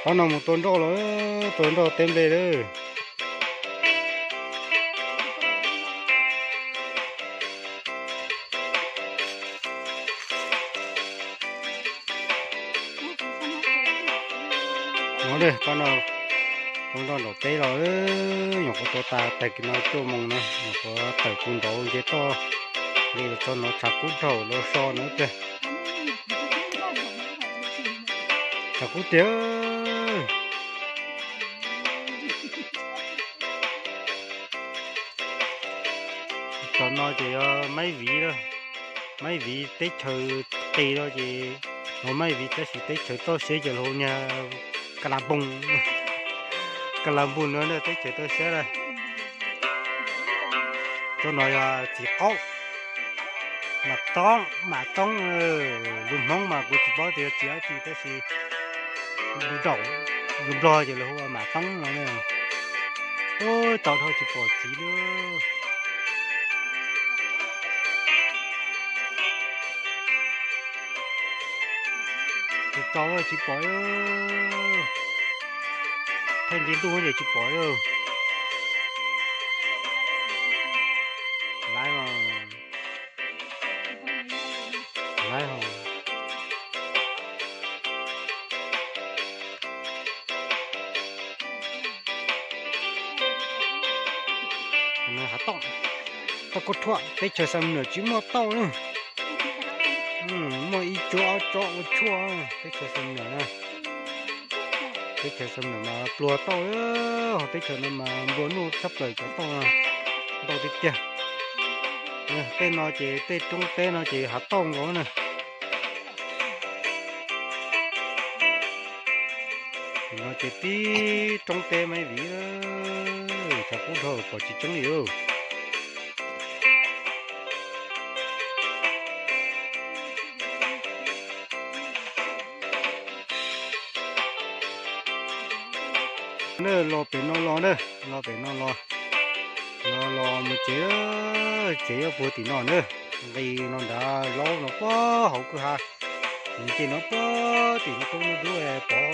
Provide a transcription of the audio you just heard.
Ob no mus tua nroj los, tua nroj teb nplej lawm. No, pab no tua nroj nraum teb los, nyuam qhuav tua tas, tag kis no cuaj moos no nyuam qhuav tawm pus nraud nce toj li los txog no tshav kub dhau los so no tiag. Tshav kub tiag. Cov no ces yog maib viv, maib viv teb chaws qis no ces, maib viv tab sis teb chaws toj siab ces lawv hu niag ka la npoo, ka la npoo no teb chaws toj siab na. Tsob no yog txiv qaub, mam toob, mam toob. Lus Hmoob mas kuv tsis paub tias yog txiv dab tsi tab sis lus Nplog ces lawv hu ua mam toob no. Ub, tau dhau tsis pom txiv li. Tsis tau, tsis pom. Thaij nce ntuj ces tsis pom li. Laiv os. Laiv os. Hav tauj, tauj kuj thuam, teb chaws Xam Nuam tsis muaj tauj li. Muaj ib tsob ob tsob ua tshuaj, teb chaws Xam Nuam na. Teb chaws Xam Nuam mas pluag tauj, ho teb chaws no mas nplua nuj tshaj plaws cov tauj no, ntau tiag tiag. Tej no ces tej roob teb no ces hav tauj nkaus na. No ces tib roob teb maib viv, tshav kub dhau pom tsis tseeb li. Na, los pem no los na, los pem no los, los los mus tsev, tsev yuav puag tim no na. Nqis no nrad laub no puag hauv kwj ha, nce no puag tim lub roob dub dub pov